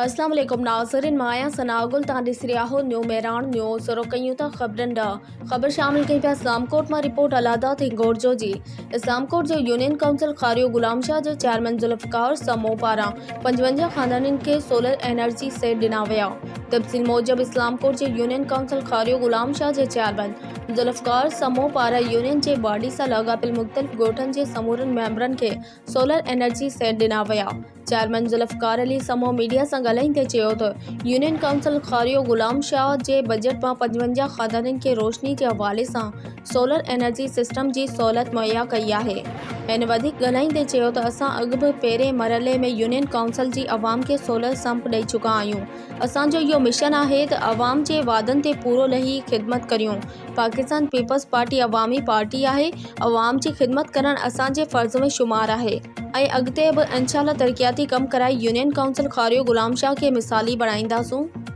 اسلام عليڪم ناظرين مان آهيان ثناء گل تان ڏسي رهيا آهو نيو مهراڻ نيوز رخ ڪيون ٿا خبرن ڏانهن خبر شامل ڪيون پيا اسلام ڪوٽ مان رپورٽ الهداد هنگورجو جي اسلام ڪوٽ جو يونين ڪائونسل کاريو غلام شاهه جو چيئرمين ذوالفقار سمون پاران 55 خاندانن کي سولر انرجي سيٽ ڏنا ويا تفصيل موجب اسلام ڪوٽ جي يونين ڪائونسل کاريو غلام شاهه جي چيئرمين ذوالفقار سمون پاران يونين جي باڊي سان لاڳاپيل مختلف ڳوٺن جي سمورن ميمبرن کي سولر انرجي سيٽ ڏنا ويا. چيئرمين ذوالفقار علي سمون ميڊيا سان ڳالهائيندي چيو ته يونين ڪائونسل کاريو غلام شاهه جي بجيٽ مان 55 خاندانن کي روشني جي حوالي سان سولر انرجي سسٽم جي سهولت مهيا ڪئي آهي. هن وڌيڪ ڳالهائيندي چيو ته اسان اڳ به پهرين مرحلي ۾ يونين ڪائونسل جي عوام کي سولر سمپ ڏئي چڪا آهيون اسان جو اهو مشن آهي ته عوام جي وعدن تي پورو لهي خدمت ڪريون پاڪستان پيپلز پارٽي عوامي پارٽي آهي، عوام جي خدمت ڪرڻ اسان جي فرض ۾ شمار آهي ۽ اڳتي به انشاء الله ترقياتي ڪم ڪرائي يونين ڪائونسل کاريو غلام شاهه کي مثالي بڻائينداسون.